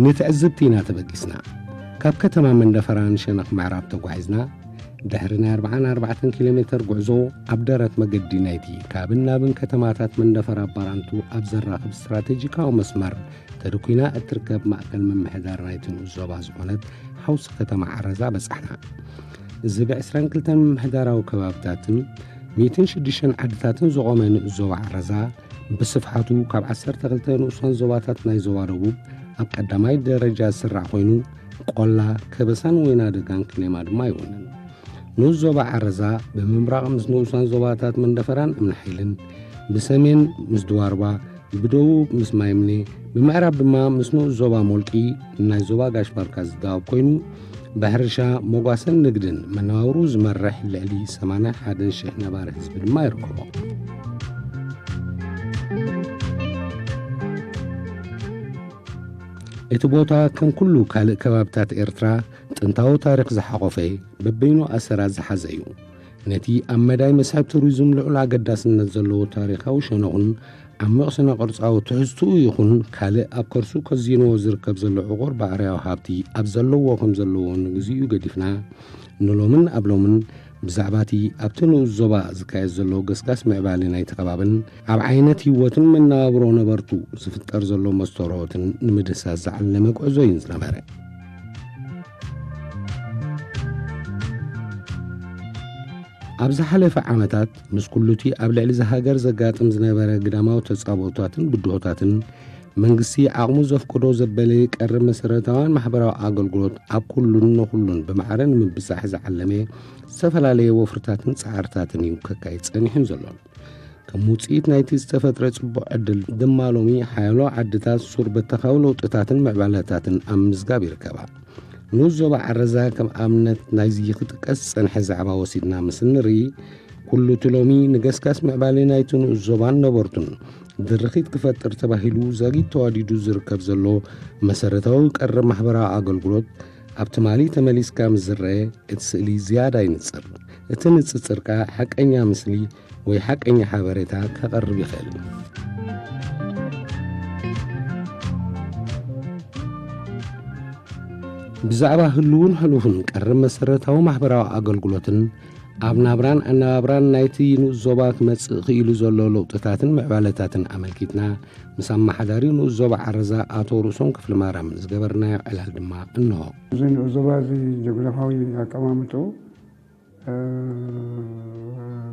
ንትዕዝብቲ ኢና ተበጊስና። ካብ ከተማ መንደፈራ ንሸነኽ ምዕራብ ተጓዒዝና፣ ድሕሪ ናይ ኣርብዓን ኣርባዕተን ኪሎ ሜተር ጉዕዞ፣ ኣብ ደረት መገዲ ናይቲ ካብን ናብን ከተማታት መንደፈራ ባራንቱ ኣብ ዘራኽብ ስትራቴጂካዊ መስመር ተደኲና እትርከብ ማእከል ምምሕዳር ናይቲ ንኡስ ዞባ ዝኾነት ሓውሲ ከተማ ዓረዛ በጻሕና። እዚ ብ ዕስራን ክልተን ምምሕዳራዊ ከባብታትን ሚእትን ሽዱሽተን ዓድታትን ዝቖመ ንኡስ ዞባ ዓረዛ፣ ብስፍሓቱ ካብ ዓሰርተ ክልተ ንኡሳን ዞባታት ናይ ዞባ ደቡብ ኣብ ቀዳማይ ደረጃ ዝስራዕ ኮይኑ፣ ቆላ፣ ከበሳን ወይና ደጋን ክሌማ ድማ ይውንን። ንኡስ ዞባ ዓረዛ ብምብራቕ ምስ ንኡሳን ዞባታት መንደፈራን እምኒ ሓይልን፣ ብሰሜን ምስ ድዋርባ፣ ብደቡብ ምስ ማይምኔ፣ ብምዕራብ ድማ ምስ ንኡስ ዞባ ሞልቂ፣ ናይ ዞባ ጋሽ ባርካ ዝዳወብ ኮይኑ፣ ብሕርሻ፣ መጓሰን ንግድን መነባብሩ ዝመርሕ ልዕሊ ሰማንያ ሓደ ሽሕ ነባሪ ህዝቢ ድማ ይርከቦ። እቲ ቦታ ከም ኩሉ ካልእ ከባብታት ኤርትራ ጥንታዊ ታሪኽ ዝሓቖፈ፣ በበይኑ ኣሰራት ዝሓዘ እዩ። ነቲ ኣብ መዳይ መስሕብ ቱሪዝም ልዑል ኣገዳስነት ዘለዎ ታሪኻዊ ሸነኹን ዓሚቕ ስነ ቅርጻዊ ትሕዝትኡ ይኹን ካልእ ኣብ ከርሱ ከዚንዎ ዝርከብ ዘሎ ዕቑር ባሕርያዊ ሃብቲ ኣብ ዘለዎ ከም ዘለዎ ንግዚኡ ገዲፍና፣ ንሎምን ኣብ ሎምን ብዛዕባ እቲ ኣብቲ ንኡስ ዞባ ዝካየድ ዘሎ ገስጋስ ምዕባለ ናይቲ ከባብን ኣብ ዓይነት ህይወትን መነባብሮ ነበርቱ ዝፍጠር ዘሎ መስተርሆትን ንምድህሳስ ዝዓለመ ጉዕዞ እዩ ዝነበረ። ኣብ ዝሓለፈ ዓመታት፣ ምስ ኩሉ እቲ ኣብ ልዕሊ እዛ ሃገር ዘጋጥም ዝነበረ ግዳማዊ ተጻብኦታትን ብድሆታትን፣ መንግስቲ ዓቕሙ ዘፍቅዶ ዘበለ ቀረብ መሰረታውያን ማሕበራዊ ኣገልግሎት ኣብ ኩሉን ንኹሉን ብማዕረ ንምብጻሕ ዝዓለመ ዝተፈላለየ ወፍርታትን ጻዕርታትን እዩ ከካይድ ጸኒሑን ዘሎን። ከም ውጽኢት ናይቲ ዝተፈጥረ ጽቡቕ ዕድል ድማ ሎሚ ሓያሎ ዓድታት ሱር በተኻዊ ለውጥታትን ምዕባለታትን ኣብ ምምዝጋብ ይርከባ። ንኡስ ዞባ ዓረዛ ከም ኣብነት ናይዚ ክጥቀስ ዝጸንሐ ዛዕባ ወሲድና ምስ እንርኢ፣ ኩሉ እቲ ሎሚ ንገስጋስ ምዕባለ ናይቲ ንኡስ ዞባን ነበርቱን ድርኺት ክፈጥር ተባሂሉ ዛጊት ተዋዲዱ ዝርከብ ዘሎ መሰረታዊ ቀረብ ማሕበራዊ ኣገልግሎት ኣብ ትማሊ ተመሊስካ ምስ ዝረአ እቲ ስእሊ ዝያዳ ይንጽር። እቲ ንጽጽር ከኣ ሓቀኛ ምስሊ ወይ ሓቀኛ ሓበሬታ ከቐርብ ይኽእል። ብዛዕባ ህሉውን ሕሉፍን ቀረብ መሰረታዊ ማሕበራዊ ኣገልግሎትን ኣብ ናብራን ኣነባብራን ናይቲ ንኡስ ዞባ ክመጽእ ክኢሉ ዘሎ ለውጥታትን ምዕባለታትን ኣመልኪትና ምስ ኣመሓዳሪ ንኡስ ዞባ ዓረዛ ኣቶ ርእሶም ክፍለማርያም ዝገበርናዮ ዕላል ድማ እንሆ። እዚ ንኡስ ዞባ እዚ ጂኦግራፋዊ ኣቀማምጥኡ፣ እ፣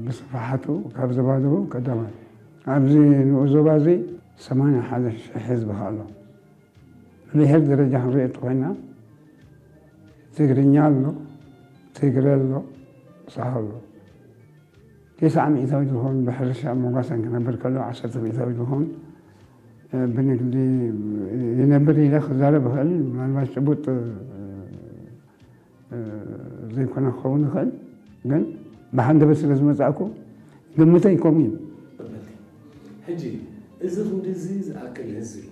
ብስፍሓቱ ካብ ዞባ ደቡብ ቀዳማይ። ኣብዚ ንኡስ ዞባ እዚ ሰማንያ ሓደ ሽሕ ህዝቢ ከ ኣሎ። ብብሄር ደረጃ ክንሪኦ እንተኾይና፣ ትግርኛ ኣሎ፣ ትግረ ኣሎ፣ ሳሆ ኣሎ። ተስዓ ሚእታዊት ዝኾን ብሕርሻ መጓሰን ክነብር ከሎ፣ ዓሰርተ ሚእታዊት ዝኾን፣ እ፣ ብንግዲ ይነብር ኢለ ክዛረብ እኽእል። ምናልባት ጭቡጥ፣ እ፣ እ፣ ዘይኮነ ክኸውን ይኽእል፣ ግን ብሃንደበት ስለ ዝመጻእኩ ግምተይ ከምኡ እዩ። ሕጂ እዚ ክንድዚ ዝኣክል ህዝቢ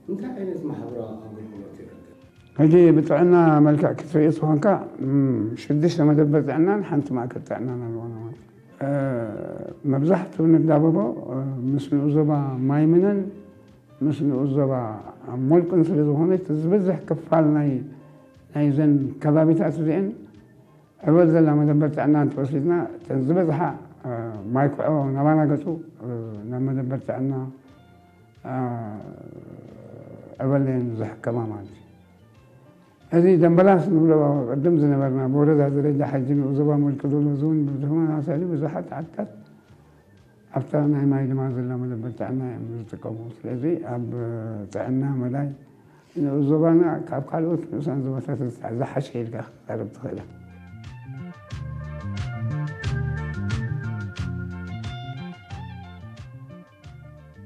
እንታይ ዓይነት ማሕበራዊ ኣገልግሎት ይረክብ? ሕጂ ብጥዕና መልክዕ ክትርእዮ ተኾንካ፣ እም፣ ሽዱሽተ መደበር ጥዕናን ሓንቲ ማእከል ጥዕናን ኣለዎና ማለት እዩ። እ፣ መብዛሕትኡ ንዳበቦ፣ እ፣ ምስ ንኡስ ዞባ ማይምነን ምስ ንኡስ ዞባ ሞልቅን ስለ ዝኾነ፣ እቲ ዝበዝሕ ክፋል ናይ፣ ናይ ዘን ከባቢታት እዚአን ዕበል ዘላ መደበር ጥዕና እንተወሲድና፣ እተን ዝበዝሓ፣ እ፣ ማይ ኩዖ ናባና ገጹ፣ እ፣ ናብ መደበር ጥዕና፣ እ፣ ዕበል እየን ዝሕከማ ማለት እዩ። እዚ ደምበላስ ንብሎ ቅድም ዝነበርና ብወረዳ ደረጃ ሕጂ ንኡስ ዞባ ሞልቂ ዘሎ፣ እዚ እውን ብተመሳሳሊ ብዙሓት ዓድታት ኣብታ ናይ ማይ ድማ ዘላ መደበር ጥዕና እዮም ዝጥቀሙ። ስለዚ ኣብ ጥዕና መዳይ ንኡስ ዞባና ካብ ካልኦት ንኡሳን ዞባታት ዝሓሸ ኢልካ ክትዛረብ ትኽእል።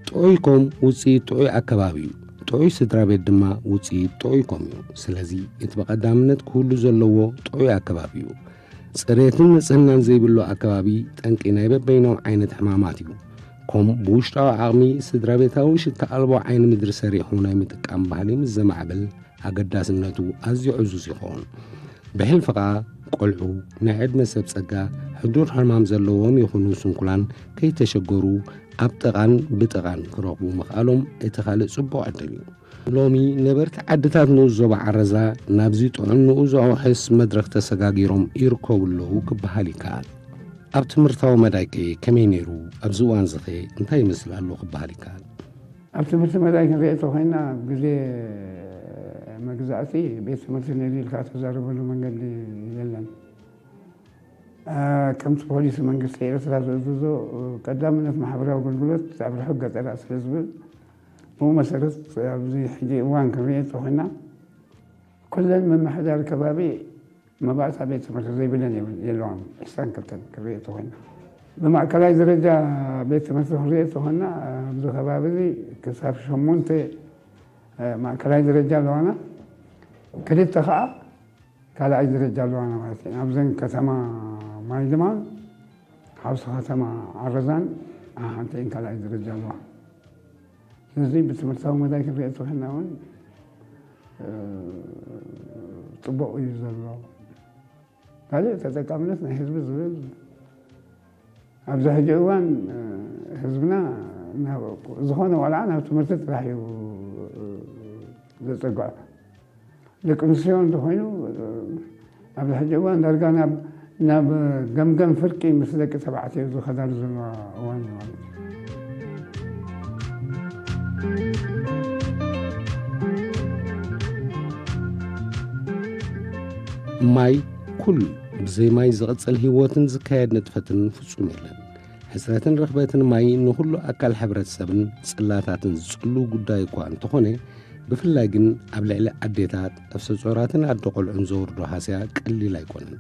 ጥዑይ ኮም ውፅኢት ጥዑይ ኣከባቢ እዩ። ጥዑይ ስድራ ቤት ድማ ውፅኢት ጥዑይ ኮም እዩ። ስለዚ እቲ ብቐዳምነት ክህሉ ዘለዎ ጥዑይ ኣከባቢ እዩ። ፅሬትን ንፅህናን ዘይብሉ ኣከባቢ ጠንቂ ናይ በበይኖም ዓይነት ሕማማት እዩ። ኮም ብውሽጣዊ ዓቕሚ ስድራ ቤታዊ ሽታ ኣልቦ ዓይኒ ምድሪ ሰሪሑ ናይ ምጥቃም ባህሊ ምስ ዘማዕብል ኣገዳስነቱ ኣዝዩ ዕዙዝ ይኸውን። ብሕልፊ ኸኣ ቆልዑ፣ ናይ ዕድመ ሰብ ጸጋ፣ ሕዱር ሕማም ዘለዎም ይኹኑ ስንኩላን ከይተሸገሩ ኣብ ጥቓን ብጥቓን ክረኽቡ ምኽኣሎም እቲ ካልእ ጽቡቕ ዕድል እዩ። ሎሚ ነበርቲ ዓድታት ንኡስ ዞባ ዓረዛ ናብዚ ጥዑን ንኡስ ዘውሕስ መድረኽ ተሰጋጊሮም ይርከቡ ኣለዉ ክበሃል ይከኣል። ኣብ ትምህርታዊ መዳይከ ከመይ ነይሩ? ኣብዚ እዋንዚኸ እንታይ ይመስል ኣሎ ክበሃል ይከኣል? ኣብ ትምህርቲ መዳይ ክንሪኦ ተኾይና፣ ኣብ ግዜ መግዛእቲ ቤት ትምህርቲ ነይሩ ኢልካ ትዛረበሉ መንገዲ የለን። ከምቲ ፖሊሲ መንግስቲ ኤርትራ ዝእዝዞ፣ ቀዳምነት ማሕበራዊ ኣገልግሎት ኣብ ርሑቕ ገጠራት ስለ ዝብል፣ ብኡ መሰረት ኣብዚ ሕጂ እዋን ክንሪኦ ተኾይና፣ ኩለን ምምሕዳር ከባቢ መባእታ ቤት ትምህርቲ ዘይብለን የብል-፣ የለዋን። ዕስራን ክልተን ክንሪኦ ተኾይና፣ ብማእከላይ ደረጃ ቤት ትምህርቲ ክንሪኦ ተኾይና፣ ኣብዚ ከባቢ እዚ ክሳብ ሸሞንተ፣ እ፣ ማእከላይ ደረጃ ኣለዋና። ክልተ ኸኣ ካልኣይ ደረጃ ኣለዋና ማለት እዩ። ኣብዘን ከተማ ማይድማን ሓውሲ ከተማ ዓረዛን ሓንቲ እየን ካልኣይ ደረጃ ኣለዋ። ስለዚ ብትምህርታዊ መዳይ ክንሪኦ ተኾይና እውን፣ እ፣ ጽቡቕ እዩ ዘሎ። ካልእ ተጠቃምነት ናይ ህዝቢ ዝብል ኣብዚ ሕጂ እዋን፣ እ፣ ህዝብና ናብ ዝኾነ ቆልዓ ናብ ትምህርቲ ጥራሕ እዩ፣ እ፣ ዘጸግዖ። ደቂ ኣንስትዮ እንተኾይኑ፣ እ፣ ኣብዚ ሕጂ እዋን ዳርጋ ናብ፣ ናብ ገምገም ፍርቂ ምስ ደቂ ተባዕትዮ ዝኸዳሉ ዘለዋ እዋን እዩ ማለት እዩ። ማይ ኩሉ፣ ብዘይ ማይ ዝቕጽል ህይወትን ዝካየድ ንጥፈትን ፍጹም የለን። ሕጽረትን ርኽበትን ማይ ንኹሉ ኣካል ሕብረተሰብን ጽላታትን ዝጽሉ ጉዳይ እኳ እንተኾነ፣ ብፍላይ ግን ኣብ ልዕሊ ኣዴታት፣ ነፍሰ ጾራትን ኣደ ቆልዑን ዘውርዶ ሃስያ ቀሊል ኣይኮነን።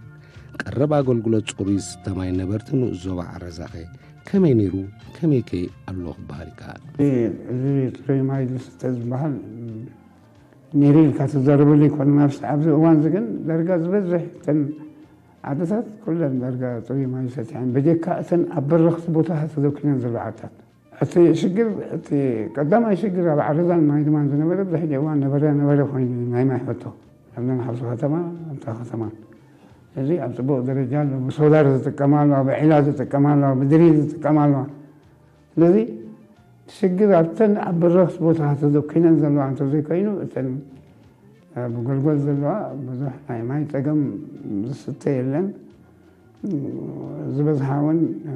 ቀረብ ኣገልግሎት ጽሩይ ዝስተ ማይ ነበርቲ ንኡስ ዞባ ዓረዛኸ ከመይ ነይሩ? ከመይከ ኣሎ ክበሃል ይከኣል? እዚ ጽሩይ ማይ ዝስተ ዝበሃል ነይሩ ኢልካ ትዛረበሉ ኣይኮነን። ኣብዚ፣ ኣብዚ እዋን እዚ ግን ዳርጋ ዝበዝሕ እተን ዓድታት ኩለን ዳርጋ ጽሩይ ማይ ይሰትያን። ብጀካ እተን ኣብ በረኽቲ ቦታታት ተዘኪነን ዘለዋ ዓድታት። እቲ ሽግር፣ እቲ ቀዳማይ ሽግር ኣብ ዓረዛን ማይድማን ዝነበረ፣ ኣብዚ ሕጂ እዋን ነበረ ነበረ ኮይኑ ናይ ማይ ሕቶ። ኣብዘን ሓውሲ ከተማ፣ ኣብታ ከተማ። እዚ ኣብ ጽቡቕ ደረጃ ኣሎ። ብሶላር ዝጥቀማ ኣለዋ፣ ብዒላ ዝጥቀማ ኣለዋ፣ ብድሪል ዝጥቀማ ኣለዋ። ስለዚ ሽግር ኣብተን ኣብ በረኽቲ ቦታታት ተዘኪነን ዘለዋ እንተዘይኮይኑ፣ እተን ኣብ ጎልጎል ዘለዋ ብዙሕ ናይ ማይ ጸገም ዝስተ የለን። ዝበዝሓ እውን፣ እ፣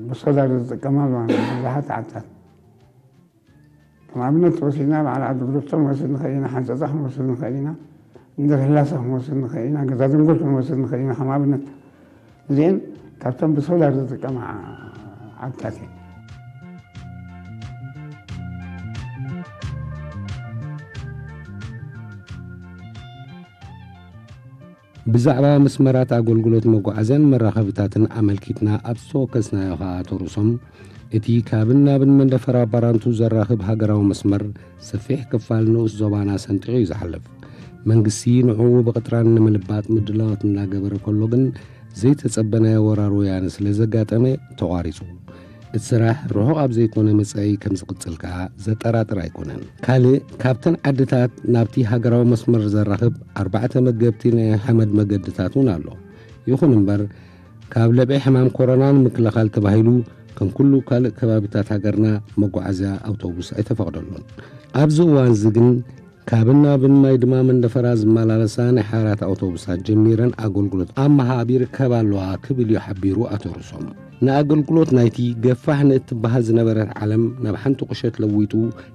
ብሶላር ዝጥቀማ ኣለዋ ብዙሓት ዓድታት። ከም ኣብነት ወሲድና በዓል ዓዲ ብሩክቶ ክንወስድ ንኽእል ኢና፣ ሓንጸጻ ክንወስድ ንኽእል ኢና፣ እንድርህላሰ ክንወስድ ንኽእል ኢና፣ ገዛ ድንጉል ክንወስድ ንኽእል ኢና። ከም ኣብነት እዚአን ካብቶም ብሶላር ዝጥቀማ ዓድታት እየን። ብዛዕባ መስመራት ኣገልግሎት መጓዓዝያን መራኸብታትን ኣመልኪትና ኣብ ዝተወከስናዮ ከኣ ኣቶ ርእሶም፣ እቲ ካብን ናብን መንደፈራ ባራንቱ ዘራኽብ ሃገራዊ መስመር ሰፊሕ ክፋል ንኡስ ዞባና ሰንጢቑ እዩ ዝሓልፍ። መንግስቲ ንዕኡ ብቕጥራን ንምልባጥ ምድላዋት እናገበረ ከሎ ግን ዘይተጸበናዮ ወራር ወያነ ስለ ዘጋጠመ ተቋሪጹ። እቲ ስራሕ ርሑቕ ኣብ ዘይኮነ መጻኢ ከም ዝቕጽል ከኣ ዘጠራጥር ኣይኮነን። ካልእ ካብተን ዓድታት ናብቲ ሃገራዊ መስመር ዘራኽብ ኣርባዕተ መገብቲ ናይ ሓመድ መገድታት እውን ኣሎ። ይኹን እምበር ካብ ለብዒ ሕማም ኮሮና ንምክልኻል ተባሂሉ ከም ኩሉ ካልእ ከባቢታት ሃገርና መጓዓዝያ ኣውቶቡስ ኣይተፈቕደሉን። ኣብዚ እዋን እዚ ግን ካብን ናብን ማይ ድማ መንደፈራ ዝመላለሳ ናይ ሓራት ኣውቶቡሳት ጀሚረን ኣገልግሎት ኣብ ምሃብ ይርከባ ኣለዋ ክብል እዩ ሓቢሩ ኣቶ ርሶም። ንኣገልግሎት ናይቲ ገፋሕ ንእትበሃል ዝነበረት ዓለም ናብ ሓንቲ ቁሸት ለዊጡ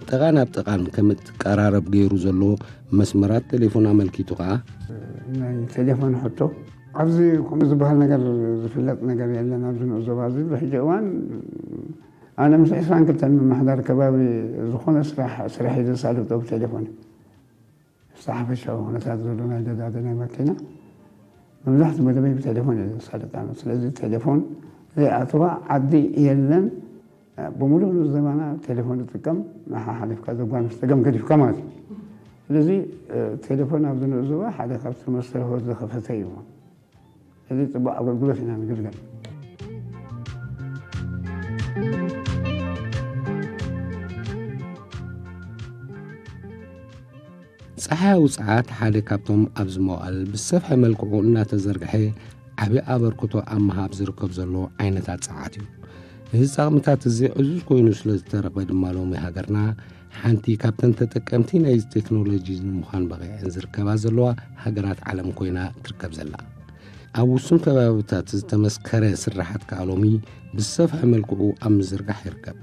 ጥቓ ናብ ጥቓን ከም እትቀራረብ ገይሩ ዘሎ መስመራት ቴሌፎን ኣመልኪቱ ከኣ፣ ናይ ቴሌፎን ሕቶ ኣብዚ ከምኡ ዝበሃል ነገር ዝፍለጥ ነገር የለን። ኣብዚ ንኡስ ዞባ እዚ ብሕጂ እዋን ኣነ ምስ ዕስራን ክልተን ምምሕዳር ከባቢ ዝኾነ ስራሕ ስራሕ እዩ ዘሳልጦ ብቴሌፎን እዩ። ብዝተሓፈሻዊ ኩነታት ዘሎ ናይ ነዳዲ ናይ መኪና መብዛሕትኡ መደበይ ብቴሌፎን እየ ዘሳልጥ ኣነ። ስለዚ ቴሌፎን ዘይኣተዋ ዓዲ የለን። ብምሉእ ንኡስ ዞባና ቴሌፎን ዝጥቀም ንሓሓሊፍካ ዘጓንፍ ጸገም ገዲፍካ ማለት እዩ። ስለዚ ቴሌፎን ኣብዚ ንኡስ ዞባ ሓደ ካብቲ መሰረታዊ ዝኸፈተ እዩ። እዚ ጽቡቕ ኣገልግሎት ኢና ንግልገል። ጸሓያዊ ጸዓት ሓደ ካብቶም ኣብዚ መዋእል ብዝሰፍሐ መልክዑ እናተዘርግሐ ዓቢ ኣበርክቶ ኣብ ምሃብ ዝርከብ ዘሎ ዓይነታት ጸዓት እዩ። እዚ ጻቕምታት እዚ ዕዙዝ ኮይኑ ስለ ዝተረኽበ ድማ ሎሚ ሃገርና ሓንቲ ካብተን ተጠቀምቲ ናይዚ ቴክኖሎጂ ንምዃን በቒዐን ዝርከባ ዘለዋ ሃገራት ዓለም ኮይና ትርከብ ዘላ። ኣብ ውሱን ከባብታት ዝተመስከረ ስርሓት ከኣ ሎሚ ብዝሰፍሐ መልክዑ ኣብ ምዝርጋሕ ይርከብ።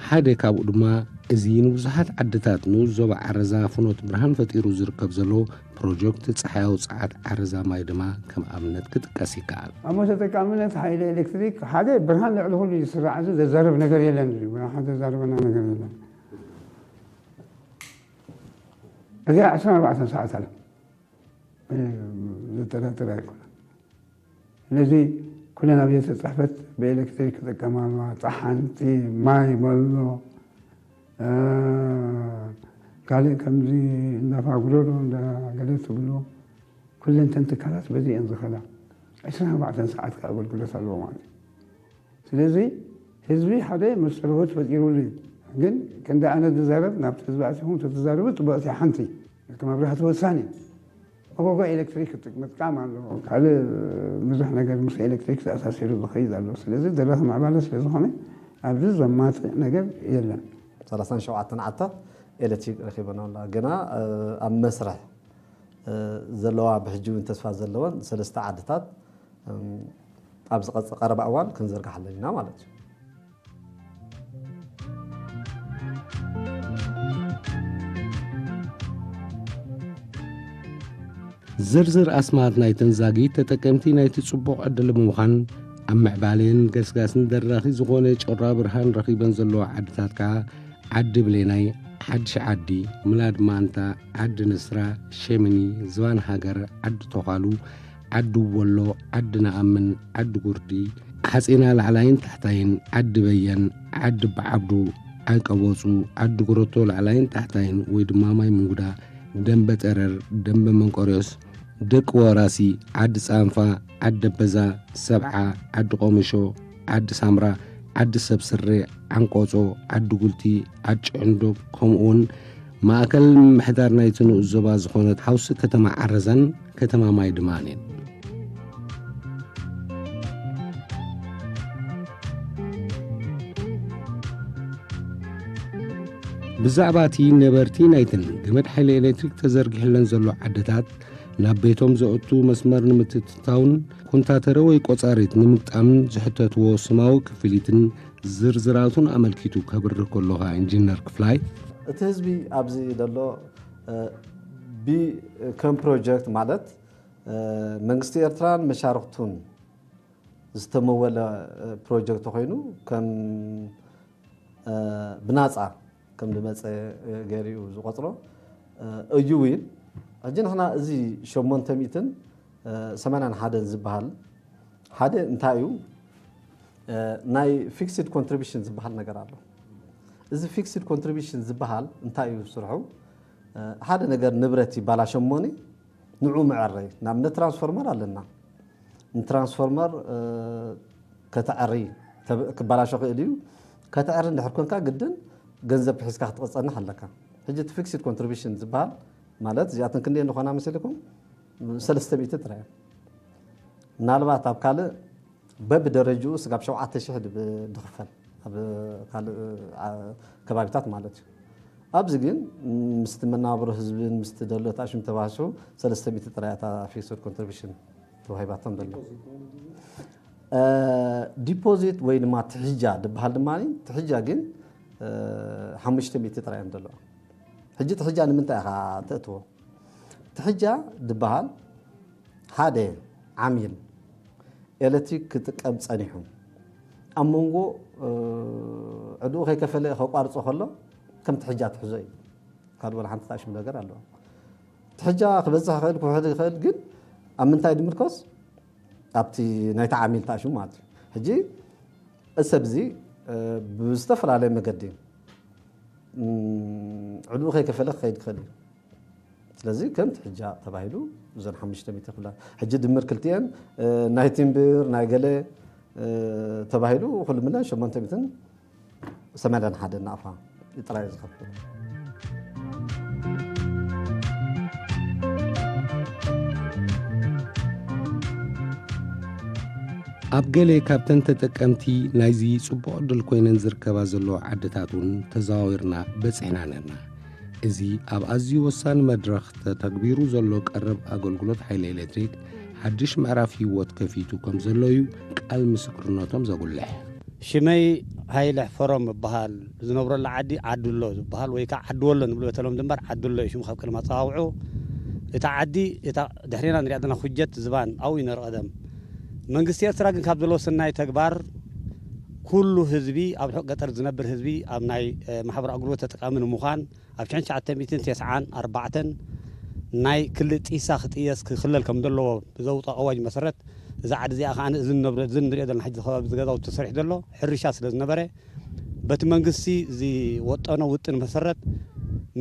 ሓደ ካብኡ ድማ እዚ ንብዙሓት ዓድታት ንኡስ ዞባ ዓረዛ ፍኖት ብርሃን ፈጢሩ ዝርከብ ዘሎ ፕሮጀክት ጸሓያዊ ጸዓት ዓረዛ ማይ ድማ ከም ኣብነት ክጥቀስ ይከኣል። ኣሞ ተጠቃምነት ሓይሊ ኤሌክትሪክ ሓደ ብርሃን ልዕሊ ኩሉ እዩ ዝስራዕ። እዚ ዘዛርብ ነገር የለን። ብርሃን ዘዛርበና ነገር የለን። እዚኣ ዕስራን ኣርባዕተን ሰዓት ኣለ። ዘጠራጥር ኣይኮነን። ስለዚ ኩለን ኣብያተ ጽሕፈት ብኤሌክትሪክ ክጥቀማ ኣለዋ። ጸሓንቲ፣ ማይ በሎ፣ ካልእ ከምዚ እንዳ ፋጉረዶ እንዳ ገለ ትብሎ ኩለን ተን ትካላት በዚ እየን ዝኸዳ። ዕስራን ኣርባዕተን ሰዓት ከ ኣገልግሎት ኣለዎ ማለት እዩ። ስለዚ ህዝቢ ሓደ መሰረሆት ፈጢሩሉ እዩ። ግን ክንዲ ኣነ ዝዛረብ ናብቲ ህዝቢ ኣቲኹም ተትዛረቡ ጽቡቕቲ ሓንቲ እቲ መብራህቲ ወሳኒ እዩ። መጎጎ ኤሌክትሪክ ምጥቃም ኣለዎ። ካልእ ብዙሕ ነገር ምስ ኤሌክትሪክ ተኣሳሲሩ ዝኸይድ ኣሎ። ስለዚ ዘለኺ ምዕባለ ስለ ዝኾነ ኣብዚ ዘማትእ ነገር የለን። ሰላሳን ሸውዓተን ዓድታት ኤሌክትሪክ ረኺበን ኣላ። ግና ኣብ መስርሕ ዘለዋ ብሕጂ እውን ተስፋ ዘለወን ሰለስተ ዓድታት ኣብ ዝቐጽል ቀረባ እዋን ክንዝርግሓለን ኢና ማለት እዩ። ዝርዝር ኣስማት ናይተን ዛጊት ተጠቀምቲ ናይቲ ጽቡቕ ዕድል ብምዃን ኣብ ምዕባሌን ገስጋስን ደራኺ ዝኾነ ጮራ ብርሃን ረኺበን ዘለዋ ዓድታት ከኣ ዓዲ ብሌናይ፣ ሓድሽ ዓዲ፣ ምላድ ማንታ፣ ዓዲ ንስራ፣ ሸምኒ፣ ዝባን ሃገር፣ ዓዲ ቶኻሉ፣ ዓዲ ወሎ፣ ዓዲ ነኣምን፣ ዓዲ ጉርዲ፣ ሓጺና ላዕላይን ታሕታይን፣ ዓዲ በየን፣ ዓዲ በዓብዱ፣ ዓቀቦጹ፣ ዓዲ ጉረቶ ላዕላይን ታሕታይን ወይ ድማ ማይ ምንጉዳ፣ ደንበ ጠረር፣ ደንበ መንቆርዮስ፣ ደቂ ወራሲ፣ ዓዲ ጻንፋ፣ ዓዲ ደበዛ፣ ሰብዓ፣ ዓዲ ቆምሾ፣ ዓዲ ሳምራ፣ ዓዲ ሰብ ስረ፣ ዓንቆጾ፣ ዓዲ ጉልቲ፣ ዓዲ ጭዕንዶ ከምኡውን ማእከል ምምሕዳር ናይቲ ንኡስ ዞባ ዝኾነት ሓውሲ ከተማ ዓረዛን ከተማ ማይ ድማን እየን። ብዛዕባ እቲ ነበርቲ ናይተን ገመድ ሓይሊ ኤሌክትሪክ ተዘርጊሕለን ዘሎ ዓድታት ናብ ቤቶም ዘእቱ መስመር ንምትእትታውን ኮንታተረ ወይ ቆጻሪት ንምግጣምን ዝሕተትዎ ስማዊ ክፍሊትን ዝርዝራቱን ኣመልኪቱ ከብርህ ከሎ ከኣ ኢንጂነር ክፍላይ፣ እቲ ህዝቢ ኣብዚ ዘሎ ብ ከም ፕሮጀክት ማለት መንግስቲ ኤርትራን መሻርኽቱን ዝተመወለ ፕሮጀክት ኮይኑ ከም ብናፃ ከም ዝመፀ ገይሩ እዩ ዝቆፅሮ እዩ እውን። ሕጂ ንሕና እዚ ሸሞንተ ሚእትን ሰማንያን ሓደን ዝበሃል ሓደ እንታይ እዩ? ናይ ፊክስድ ኮንትሪቢሽን ዝበሃል ነገር ኣሎ። እዚ ፊክስድ ኮንትሪቢሽን ዝበሃል እንታይ እዩ ስርሑ? ሓደ ነገር ንብረት ይባላሸ እሞኒ ንዑ መዐረይ። ንኣብነት ትራንስፎርመር ኣለና። ንትራንስፎርመር ከተዐሪ ክባላሾ ክእል እዩ። ከተዐሪ እንድሕር ኮንካ ግድን ገንዘብ ሒዝካ ክትፀንሕ ኣለካ። ሕጂ እቲ ፊክስድ ኮንትሪቢሽን ዝበሃል ማለት እዚኣተን ክንደየን ዝኾና መሲልኩም? ሰለስተ ሚእቲ ጥራይ እየን። ምናልባት ኣብ ካልእ በብደረጅኡ ስጋብ ሸውዓተ ሽሕ ድብ- ድኽፈል ኣብ ካልእ ዓ- ከባቢታት ማለት እዩ። ኣብዚ ግን ምስቲ መናብሮ ህዝብን ምስቲ ደሎ ተኣሽም ተባሂሱ ሰለስተ ሚእቲ ጥራይ እታ ፊክስድ ኮንትሪቢሽን ተዋሂባቶም ደሎ። ዲፖዚት ወይ ድማ ትሕጃ ድበሃል ድማ ትሕጃ ግን ሓሙሽተ ሚእቲ ጥራይ እዮም ዘለዋ። ሕጂ ትሕጃ ንምንታይ ኢኻ ተእትዎ? ትሕጃ ድበሃል ሓደ ዓሚል ኤሌክትሪክ ክጥቀም ጸኒሑ ኣብ መንጎ ዕድኡ ከይከፈለ ከቋርጾ ከሎ ከም ትሕጃ ትሕዞ እዩ። ካልእ ወላ ሓንቲ ተኣሽሙ ነገር ኣለዋ። ትሕጃ ክበዝሕ ይኽእል፣ ክውሕድ ይኽእል፣ ግን ኣብ ምንታይ ድምርኮስ? ኣብቲ ናይቲ ዓሚል ተኣሽሙ ማለት እዩ። ሕጂ እዚ ሰብ እዚ፣ እ፣ ብዝተፈላለየ መገዲ፣ እም፣ ዕድኡ ከይከፈለ ክኸይድ ክኽእል እዩ። ስለዚ ከም ትሕጃ ተባሂሉ እዘን ሓሙሽተ ሚእቲ ክብላ፣ ሕጂ ድምር ክልቲኤን፣ እ፣ ናይ ቲምብር፣ ናይ ገለ፣ እ፣ ተባሂሉ ኩሉ ምለን ሸሞንተ ሚእትን ሰማንያን ሓደን ናቕፋ ጥራይ እዩ ዝኸፍል። ኣብ ገለ ካብተን ተጠቀምቲ ናይዚ ጽቡቕ ዕድል ኮይነን ዝርከባ ዘለዋ ዓድታት እውን ተዘዋዊርና በጺሕና ነርና። እዚ ኣብ ኣዝዩ ወሳኒ መድረኽ ተተግቢሩ ዘሎ ቀረብ ኣገልግሎት ሓይሊ ኤሌክትሪክ ሓድሽ ምዕራፍ ህይወት ከፊቱ ከም ዘሎ እዩ ቃል ምስክርነቶም ዘጉልሕ። ሽመይ ሃይለ ሕፈሮም እበሃል። ዝነብረሉ ዓዲ ዓዲ ኣሎ ዝበሃል ወይ ከዓ ዓዲ ወሎ ንብሎ በተለምዶ እምበር ዓዲ ኣሎ እዩ ሽሙ ካብ ቅድሚ ኣጸዋውዑ። እታ ዓዲ፣ እታ ድሕሬና ንሪኣ ዘለና ኩጀት ዝባን ኣብኡ እዩ ነይሩ ቀደም። መንግስቲ ኤርትራ ግን ካብ ዘለዎ ሰናይ ተግባር ኩሉ ህዝቢ፣ ኣብ ርሑቕ ገጠር ዝነብር ህዝቢ ኣብ ናይ፣ እ፣ ማሕበራዊ ኣገልግሎት ተጠቃሚ ንምዃን ኣብ ሽሕን ትሽዓተ ሚእትን ተስዓን ኣርባዕተን ናይ ክሊ ጢሳ ክጥየስ ክኽለል ከም ዘለዎ ብዘውፅኦ ኣዋጅ መሰረት፣ እዛ ዓዲ እዚኣ ከዓ እዚ ንነብረ-፣ እዚ ንሪኦ ዘለና ሕጂ ከባቢ እዚ ገዛውቲ ተሰሪሑ ዘሎ ሕርሻ ስለ ዝነበረ፣ በቲ መንግስቲ ዝወጠኖ ውጥን መሰረት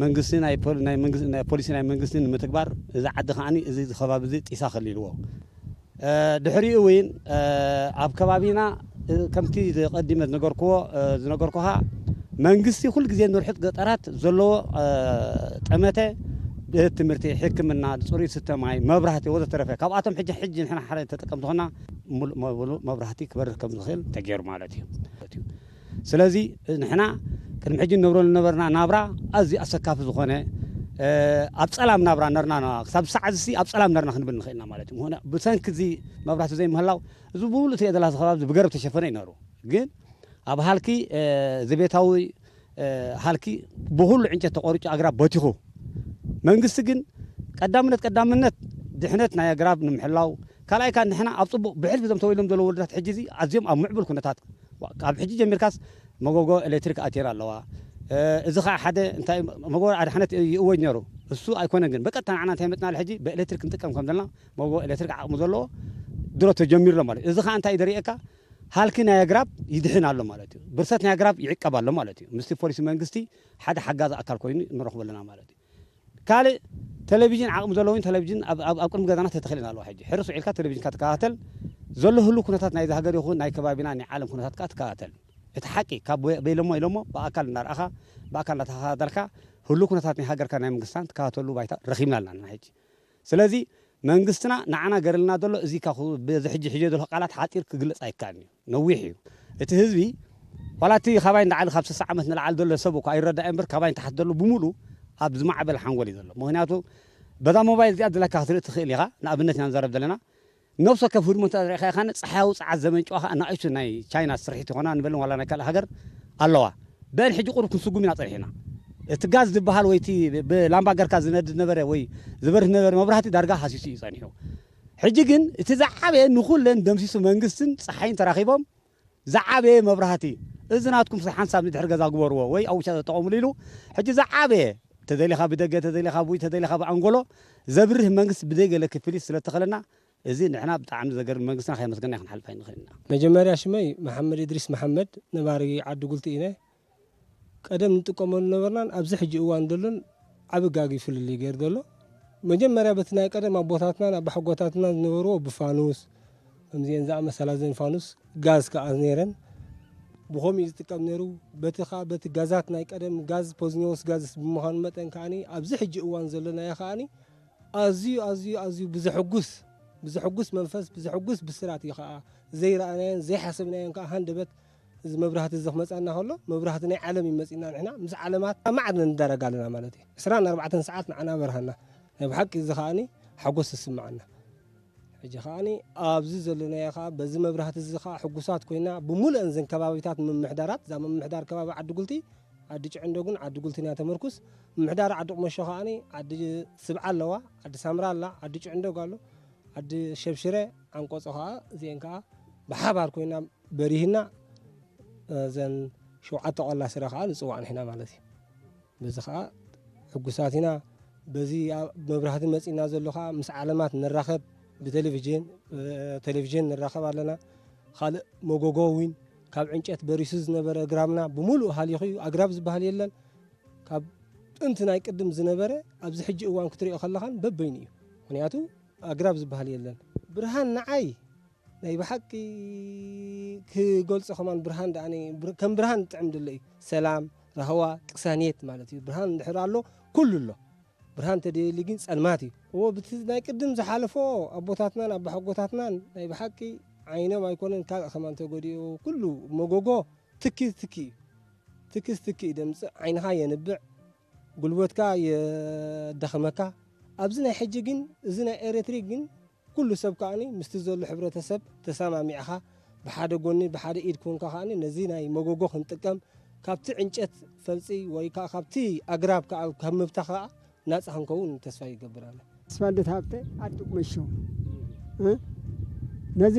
መንግስቲ ናይ ፖል-፣ ናይ መንግስቲ፣ ናይ ፖሊሲ ናይ መንግስቲ ንምትግባር እዛ ዓዲ ከዓኒ እዚ ከባቢ እዚ ጢሳ ከሊልዎ። እ፣ ድሕሪኡ እውን፣ እ፣ ኣብ ከባቢና፣ እ፣ ከምቲ ቀዲመ ዝነገርክዎ፣ እ፣ ዝነገርኩኻ መንግስቲ ኩሉ ግዜ ንርሑቕ ገጠራት ዘለዎ፣ እ፣ ጠመተ ቤት ትምህርቲ፣ ሕክምና፣ ፅሩይ ስተ ማይ፣ መብራህቲ ወዘተረፈ ካብኣቶም ሕጂ፣ ሕጂ ንሕና ሓደ ተጠቀምቲ ኾና ሙሉእ መብሉ መብራህቲ ክበርህ ከም ዝኽእል ተገይሩ ማለት እዩ። ስለዚ ንሕና ቅድሚ ሕጂ ንነብሮ ዝነበርና ናብራ ኣዝዩ ኣሰካፊ ዝኾነ፣ እ፣ ኣብ ጸላም ናብራ ነርና፣ ክሳብ ሰዓት እዚ ኣብ ጸላም ነርና ክንብል ንኽእል ኢና ማለት እዩ። ምኽንያቱ ብሰንኪ እዚ መብራህቲ ዘይምህላው እዚ ብምሉእ ትሪኦ ዘለኻ ከባቢ እዚ ብገረብ ተሸፈነ እዩ ነሩ። ግን ኣብ ሃልኪ፣ እ፣ ዘቤታዊ፣ እ፣ ሃልኪ ብኹሉ ዕንጨት ተቖሪጹ ኣግራብ በቲኹ። መንግስቲ ግን ቀዳምነት፣ ቀዳምነት ድሕነት ናይ ኣግራብ ንምሕላው፣ ካልኣይ ካን ንሕና ኣብ ጽቡቕ ብሕልፊ እዞም ተወሊዶም ዘለዉ ወለዳት ሕጂ እዚ ኣዝዮም ኣብ ምዕቡል ኩነታት፣ ካብ ሕጂ ጀሚርካስ መጎጎ ኤሌክትሪክ ኣትየን ኣለዋ። እ፣ እዚ ኸዓ ሓደ እንታይ መጎጎ ኣድሓነት ይእወጅ ነይሩ። እሱ ኣይኮነን ግን በቀጥታ ንዓና እንታይ መጥናል ሕጂ ብኤሌክትሪክ ክንጥቀም ከም ዘለና መጎጎ ኤሌክትሪክ ዓቕሚ ዘለዎ ድሮ ተጀሚሩ ኣሎ ማለት እዩ። እዚ ኸዓ እንታይ እዩ ዘርእየካ? ሃልኪ ናይ ኣግራብ ይድሕን ኣሎ ማለት እዩ። ብርሰት ናይ ኣግራብ ይዕቀብ ኣሎ ማለት እዩ። ምስቲ ፖሊሲ መንግስቲ ሓደ ሓጋዚ ኣካል ኮይኑ ንረኽቦ ኣለና ማለት እዩ። ካልእ ቴሌቪዥን ዓቕሚ ዘለዎ እውን ቴሌቪዥን ኣብ፣ ኣብ፣ ኣብ ቅድሚ ገዛና ተተኺለን ኣለዋ። ሕጂ ሕርስ ውዒልካ ቴሌቪዥንካ ትከታተል ዘሎ ህሉ ኩነታት ናይዚ ሃገር ይኹን ናይ ከባቢና ናይ ዓለም ኩነታት ከኣ ትከታተል። እቲ ሓቂ ካብ በ-፣ በይሎሞ ኢሎሞ ብኣካል እናርኣኻ ብኣካል እናተኸታተልካ ህሉ ኩነታት ናይ ሃገርካ ናይ መንግስታን ትከታተሉ ባይታ ረኺብና ኣለና ንሕጂ። ስለዚ መንግስትና ንዓና ገርልና ዘሎ እዚ ካብ በዚ ሕጂ ሕጂ ዘሎ ቃላት ሓፂር ክግለፅ ኣይከኣልን እዩ፣ ነዊሕ እዩ። እቲ ህዝቢ ዋላ እቲ ካባይ ንላዕሊ ካብ ስሳ ዓመት ንላዕሊ ዘሎ ሰብ እኳ ኣይረዳእ እምበር ካባይ ንታሕቲ ዘሎ ብምሉ ኣብ ዝማዕበል ሓንጎል እዩ ዘሎ። ምክንያቱ በዛ ሞባይል እዚኣ ዘለካ ክትርኢ ትኽእል ኢኻ። ንኣብነት ኢና ንዛረብ ዘለና ነብሲ ወከፍ ህድሞ እንተ ርኢኻ ኢኻ ጸሓያዊ ጸዓት ዘመንጭዋ ኸኣ ንኣሽቱ ናይ ቻይና ስርሒት ይኾና ንበልን ዋላ ናይ ካልእ ሃገር ኣለዋ። በን ሕጂ ቁሩብ ክንስጉም ኢና ጸኒሕና። እቲ ጋዝ ዝበሃል ወይ እቲ ብላምባ ገርካ ዝነድድ ነበረ ወይ ዝበርህ ነበረ መብራህቲ ዳርጋ ሃሲሱ እዩ ጸኒሑ። ሕጂ ግን እቲ ዝዓበየ ንኹለን ደምሲሱ መንግስትን ጸሓይን ተራኺቦም ዝዓበየ መብራህቲ እዚ ናትኩም ስ-፣ ሓንሳብ ንድሕሪ ገዛ ግበርዎ ወይ ኣብ ውሻ ተጠቐሙሉ ኢሉ ሕጂ ዝዓበየ ተደሊኻ ብደገ ተደሊኻ ብውጭ ተደሊኻ ብኣንጎሎ ዘብርህ መንግስቲ ብደይ ገለ ክፍሊት ስለ እተኸለና እዚ ንሕና ብጣዕሚ ዘገርም መንግስትና ከየመስገና ክንሓልፍ ኣይንኽእል ኢና። መጀመርያ ሽመይ መሓመድ እድሪስ መሓመድ ነባሪ ዓዲ ጉልቲ ኢነ። ቀደም ንጥቀመሉ ነበርናን ኣብዚ ሕጂ እዋን ዘሎን ዓቢ ጋግ እዩ ፍልልይ ገይሩ ዘሎ። መጀመርያ በቲ ናይ ቀደም ኣቦታትናን ኣባሓጎታትናን ዝነበርዎ ብፋኑስ፣ ከምዚአን ዝኣመሰላ ዘን ፋኑስ ጋዝ ከኣ ነይረን። ብኸምኡ እዩ ዝጥቀም ነይሩ። በቲ ከኣ በቲ ጋዛት ናይ ቀደም ጋዝ ፖዝኒዎስ ጋዝ ብምዃኑ መጠን ከኣኒ ኣብዚ ሕጂ እዋን ዘለናዮ ከኣኒ ኣዝዩ፣ ኣዝዩ፣ ኣዝዩ ብዘሐጉስ፣ ብዘሐጉስ መንፈስ፣ ብዘሐጉስ ብስራት እዩ ከኣ ዘይረኣናዮን ዘይሓሰብናዮን ከኣ ሃንደበት እዚ መብራህቲ እዚ ክመጽኣና ከሎ፣ መብራህቲ ናይ ዓለም እዩ መጺእና ንሕና ምስ ዓለማት ኣብ ማዕረ ንዳረግ ኣለና ማለት እዩ። ዕስራን ኣርባዕተን ሰዓት ንዓና በርሃና። ናይ ብሓቂ እዚ ከኣኒ ሓጎስ ይስምዓና። ሕጂ ከኣኒ ኣብዚ ዘለናዮ ከኣ በዚ መብራህቲ እዚ ከኣ ሕጉሳት ኮይና ብምሉአን እዘን ከባቢታት ምምሕዳራት፣ እዛ ምምሕዳር ከባቢ ዓዲ ጉልቲ፣ ዓዲ ጭዕንዶግን ዓዲ ጉልትን እያ ተመርኩስ። ምምሕዳር ዓዲ ቁመሾ ከኣኒ ዓዲ ስብዓ ኣለዋ፣ ዓዲ ሳምራ ኣላ፣ ዓዲ ጭዕንዶግ ኣሎ፣ ዓዲ ሸብሽረ፣ ዓንቆጾ ከኣ እዚአን ከኣ ብሓባር ኮይና በሪህና፣ እዘን ሸውዓተ ቆላ ስረ ከኣ ንጽዋዕ ንሕና ማለት እዩ። በዚ ከኣ ሕጉሳት ኢና። በዚ ኣብ መብራህቲ መጺእና ዘሎ ኸዓ ምስ ዓለማት ንራኸብ፣ ብቴሌቪዥን፣ ቴሌቪዥን ንራኸብ ኣለና። ካልእ መጎጎ እውን ካብ ዕንጨት በሪሱ ዝነበረ እግራምና ብምሉእ ሃሊኹ እዩ። ኣግራብ ዝበሃል የለን። ካብ ጥንቲ ናይ ቅድም ዝነበረ ኣብዚ ሕጂ እዋን ክትሪኦ ከለኻን በበይኑ እዩ። ምኽንያቱ ኣግራብ ዝበሃል የለን። ብርሃን ንዓይ ናይ ብሓቂ ክገልጾ ከማን ብርሃን ደኣ ከም ብርሃን ጥዕም ድለ እዩ። ሰላም፣ ራህዋ፣ ቅሳኔት ማለት እዩ። ብርሃን እንድሕር ኣሎ ኩሉ ኣሎ። ብርሃን ተደልዩ ግን ጸልማት እዩ። እዎ ብቲ ናይ ቅድም ዝሓለፎ ኣቦታትናን ኣባሓጎታትናን ናይ ብሓቂ ዓይኖም ኣይኮነን ካልእ ከማን ተጎዲኡ ኩሉ መጎጎ ትኪ ትኪ እዩ። ትኪ ትኪ እዩ ደምጽእ ዓይንኻ የንብዕ ጉልበትካ የዳኽመካ። ኣብዚ ናይ ሕጂ ግን እዚ ናይ ኤሌክትሪክ ግን ኩሉ ሰብ ከኣኒ ምስቲ ዘሎ ሕብረተሰብ ተሰማሚዕኻ ብሓደ ጎኒ ብሓደ ኢድ ኮንካ ከኣኒ ነዚ ናይ መጎጎ ክንጥቀም ካብቲ ዕንጨት ፈልፂ ወይ ከዓ ካብቲ ኣግራብ ከዓ ካብ ምብታ ከዓ ናፃ ክንከውን ተስፋ ይገብር ኣነ። ኣስፋልደት ሃብተ ዓዲ ቁመሾ እ? ነዚ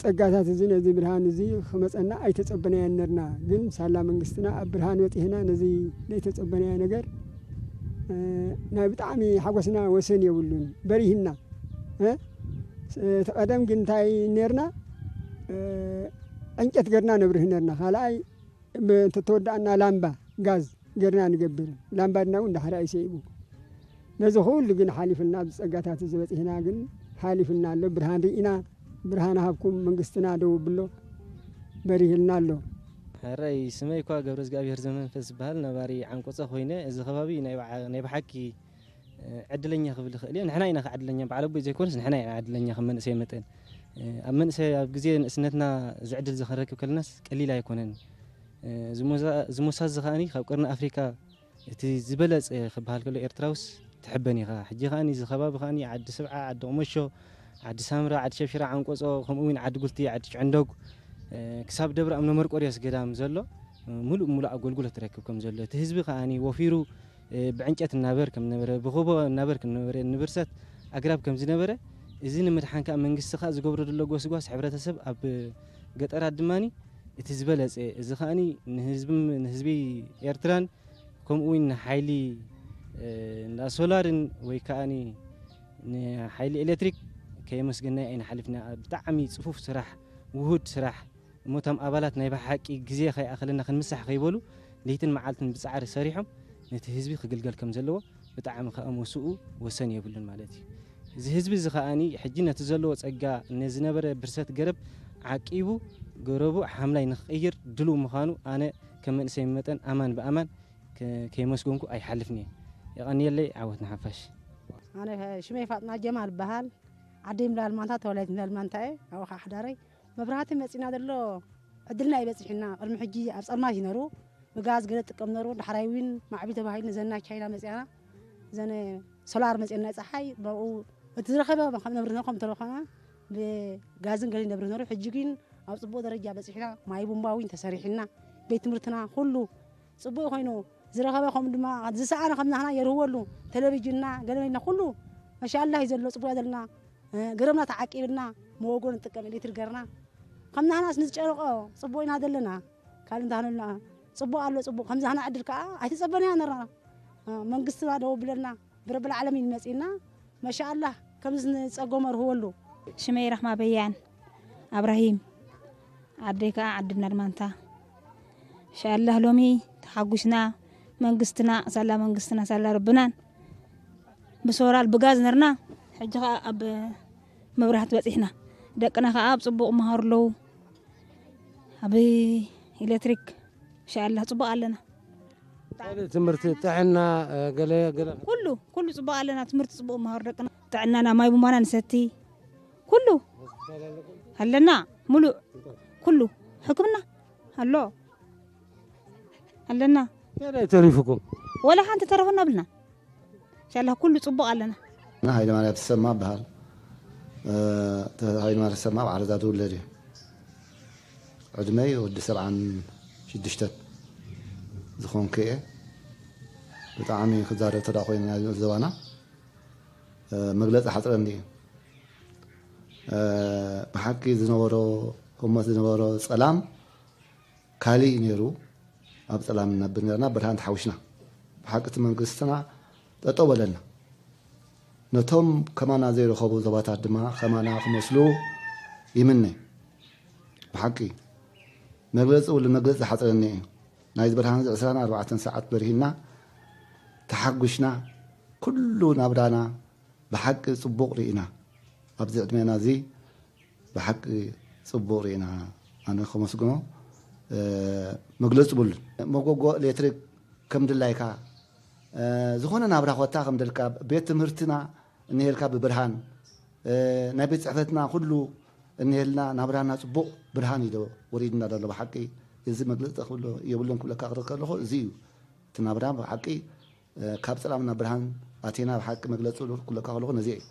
ፀጋታት እዚ ነዚ ብርሃን እዚ ክመፀና ኣይተፀበናያን ነርና። ግን ሳላ መንግስትና ኣብ ብርሃን በፂሕና ነዚ ዘይተፀበናዮ ነገር እ፣ ናይ ብጣዕሚ ሓጎስና ወሰን የብሉን። በሪህና እ? እቲ ቀደም ግን እንታይ ነርና እ፣ ዕንጨት ገርና ነብርህ ነርና። ካልኣይ ብ- እንተተወዳእና ላምባ ጋዝ ገርና ንገብር። ላምባ ድና እውን ዳሕራይ ሰይቡ። ነዚ ኩሉ ግን ሓሊፍና ኣብዚ ፀጋታት እዚ በፂሕና ግን ሓሊፍና ኣሎ። ብርሃን ርኢና ብርሃን ሃብኩም መንግስትና ደው ብሎ በሪህልና ኣሎ። ሕራይ ስመይ እኳ ገብረ እግዚኣብሔር ዘመንፈስ ዝበሃል ነባሪ ዓንቆፀ ኮይነ እዚ ከባቢ ናይ ብዓ- ናይ ብሓቂ እ፣ ዕድለኛ ክብል ይኽእል እየ። ንሕና ኢና ከ ዕድለኛ በዓል ኣቦይ ዘይኮነስ ንሕና ኢና ዕድለኛ ከም መንእሰይ መጠን እ፣ ኣብ መንእሰይ ኣብ ግዜ ንእስነትና እዚ ዕድል እዚ ክንረክብ ከለናስ ቀሊል ኣይኮነን። እ፣ እዚ ሞሳ- እዚ ሞሳ እዚ ከኣኒ ካብ ቀርኒ ኣፍሪካ እቲ ዝበለጸ ክበሃል ከሎ ኤርትራውስ ትሕበን ኢኻ። ሕጂ ከኣኒ እዚ ከባቢ ከኣኒ ዓዲ ስብዓ፣ ዓዲ ቁመሾ፣ ዓዲ ሳምረ፣ ዓዲ ሸብሽራ፣ ዓንቆጾ፣ ከምኡ እውን ዓዲ ጉልቲ፣ ዓዲ ጭዕንዶግ፣ እ፣ ክሳብ ደብረ እምነ መርቆርዮስ ገዳም ዘሎ፣ እ፣ ሙሉእ ሙሉእ ኣገልግሎት ትረክብ ከም ዘሎ፣ እቲ ህዝቢ ከኣኒ ወፊሩ፣ እ፣ ብዕንጨት እናበር ከም ነበረ፣ ብጎቦ እናበር ከም ነበረ፣ ንብርሰት ኣግራብ ከም ዝነበረ፣ እዚ ንምድሓን ከኣ መንግስቲ ከኣ ዝገብሮ ዘሎ ጎስጓስ፣ ሕብረተሰብ ኣብ ገጠራት ድማኒ እቲ ዝበለጸ፣ እዚ ከኣኒ ንህዝቢ፣ ንህዝቢ ኤርትራን ከምኡ እውን ንሓይሊ፣ እ፣ እንዳ ሶላርን ወይ ከኣኒ ንሓይሊ ኤሌክትሪክ ከየመስገናዮ ኣይንሓልፍና። ብጣዕሚ ጽፉፍ ስራሕ፣ ውሁድ ስራሕ፣ እሞ እቶም ኣባላት ናይ ብሓቂ ግዜ ከይኣኸለና ክንምሳሕ ከይበሉ ለይትን መዓልትን ብጻዕሪ ሰሪሖም ነቲ ህዝቢ ክግልገል ከም ዘለዎ ብጣዕሚ ከኣ ሞስኡ ወሰን የብሉን ማለት እዩ። እዚ ህዝቢ እዚ ከኣኒ ሕጂ ነቲ ዘለዎ ጸጋ ነዚ ነበረ ብርሰት ገረብ ዓቂቡ ገረቡ ሓምላይ ንክቕይር ድሉው ምዃኑ ኣነ ከም መንእሰይ መጠን ኣማን ብኣማን ከ- ከየመስገንኩ ኣይሓልፍን እየ። የቐንየለይ፣ ዓወት ንሓፋሽ። ኣነ ሽመይ ፋጥና ጀማል እበሃል። ዓደይ ምላል ማንታ፣ ተወላዲት ምላል ማንታ እየ። ኣብኡ ኸዓ ሓዳረይ። መብራህቲ መጺና ዘሎ ዕድልና እዩ በጺሑና። ቅድሚ ሕጂ ኣብ ጸልማት እዩ ነሩ። ብጋዝ ገለ ጥቀም ነሩ። ዳሕራይ እውን ማዕቢል ተባሂሉ ንዘና ቻይና መጺኣና። ዘነ ሶላር መጺአና ጸሓይ። ብኡ እቲ ዝረኸበ ከም ነብርና ከም ተረኸና ብጋዝን ገለ ነብር ነሩ። ሕጂ ግን ኣብ ጽቡቕ ደረጃ በጺሕና። ማይ ቡምባ እውን ተሰሪሕና። ቤት ትምህርትና ኩሉ ጽቡቕ ኮይኑ ዝረኸበ ከም ድማ ዝሰኣነ ከም ናህና የርህወሉ። ቴሌቪዥንና ገለ ኢልና ኩሉ መሻላህ እዩ ዘሎ። ጽቡቕ ዘለና እ፣ ገረብና ተዓቂብና መወጎ ንጥቀም ኤሌክትሪክ ገርና። ከም ናህናስ ንዝጨረቆ ጽቡቕ ኢና ዘለና። ካልእ እንተሃለና ጽቡቕ ኣሎ፣ ጽቡቕ። ከምዚ ሃና ዕድል ከኣ ኣይተጸበናያ ነርና። እ፣ መንግስትና ደው ብለና፣ ብረብል ዓለሚን መጺእና፣ መሻኣላህ፣ ከምዚ ንጸገሞ ርህወሉ። ሽመይ ረሕማ በያን ኣብራሂም፣ ዓደይ ከኣ ዓዲ ናድማንታ። ሻላህ ሎሚ ተሓጉስና፣ መንግስትና፣ ሳላ መንግስትና፣ ሳላ ረብናን ብሶላር ብጋዝ ነርና፣ ሕጂ ኸኣ ኣብ መብራህቲ በጺሕና። ደቅና ኸኣ ኣብ ጽቡቕ ይመሃሩ ኣለዉ። ኣብ ኤሌክትሪክ፣ ኢንሻኣላህ፣ ጽቡቕ ኣለና። ካልእ ትምህርቲ፣ ጥዕና፣ እ፣ ገለ፣ ገለ ኩሉ፣ ኩሉ ጽቡቕ ኣለና። ትምህርቲ ጽቡቕ ይመሃሩ ደቅና። ጥዕናና፣ ማይ ቡንባና ንሰቲ። ኩሉ ኣለና። ሙሉእ ኩሉ ሕክምና ኣሎ። ኣለና። ገለ ተሪፉኩም? ወላ ሓንቲ ተረፈና ብልና። ኢንሻላህ ኩሉ ጽቡቕ ኣለና። ኣነ ሃይለማርያም ተሰማ እበሃል። እ፣ ተ-፣ ሃይለማርያም ተሰማ ኣብ ዓረዛ ዝውለድ እየ። ዕድመይ ወዲ ሰብዓን ሽዱሽተን ዝኾንኩ እየ። ብጣዕሚ ክዛረብ ተዳ ኮይና ዞባና፣ እ፣ መግለጺ ሓጽረኒ እዩ። እ፣ ብሓቂ ዝነበሮ ህሞት ዝነበሮ ጸላም ካልእ እዩ ነይሩ። ኣብ ጸላም ንነብር ነርና፣ ብርሃን ተሓዊስና። ብሓቂ እቲ መንግስትና ጠጠው በለልና። ነቶም ከማና ዘይረኸቡ ዞባታት ድማ ከማና ክመስሉ ይምነ። ብሓቂ መግለፂ ውሉ መግለፂ ዝሓፅረኒ እዩ። ናይ ብርሃን ዕስራን ኣርባዕተን ሰዓት በርሂና ተሓጒስና፣ ኩሉ ናብራና ብሓቂ ፅቡቕ ርኢና። ኣብዚ ዕድሜና እዚ ብሓቂ ፅቡቕ ርኢና። ኣነ ከመስግኖ መግለፂ ብሉን። መጎጎ ኤሌክትሪክ ከም ድላይካ፣ ዝኾነ ናብራ ኮታ ከም ደልካ፣ ቤት ትምህርትና እኒሄልካ ብብርሃን፣ ናይ ቤት ፅሕፈትና ኩሉ እኒሄልና፣ ናብራና ፅቡቕ ብርሃን እዩ ወሪድና ዘሎ። ብሓቂ እዚ መግለፂ ክብሎ የብሉን ክብለካ ክርኢ ከለኹ እዚ እዩ እቲ ናብራ ብሓቂ። ካብ ጸላም ናብ ብርሃን ኣቲና ብሓቂ መግለጺ ክብለካ ከለኹ ነዚ እዩ።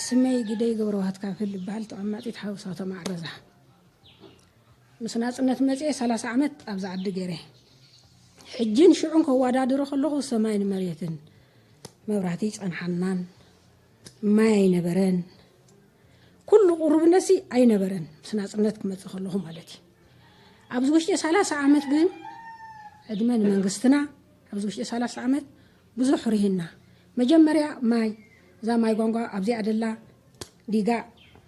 ስመይ ግደይ ገብረዋህት ካፍል ይበሃል። ተቐማጢት ሓውሳ ተማዕረዛ። ምስ ናጽነት መጽኤ ሰላሳ ዓመት ኣብዚ ዓዲ ገይረ። ሕጅን ሽዑን ከወዳድሮ ከለኹ ሰማይን መሬትን፣ መብራህቲ ይጸንሓናን፣ ማይ ኣይነበረን፣ ኩሉ ቁሩብነሲ ኣይነበረን፣ ምስ ናጽነት ክመጽእ ከለኹ ማለት እዩ። ኣብዚ ውሽጢ ሰላሳ ዓመት ግን ዕድመ ንመንግስትና፣ ኣብዚ ውሽጢ ሰላሳ ዓመት ብዙሕ ርሂና። መጀመርያ ማይ፣ እዛ ማይ ጓንጓ ኣብዚኣ ደላ ዲጋ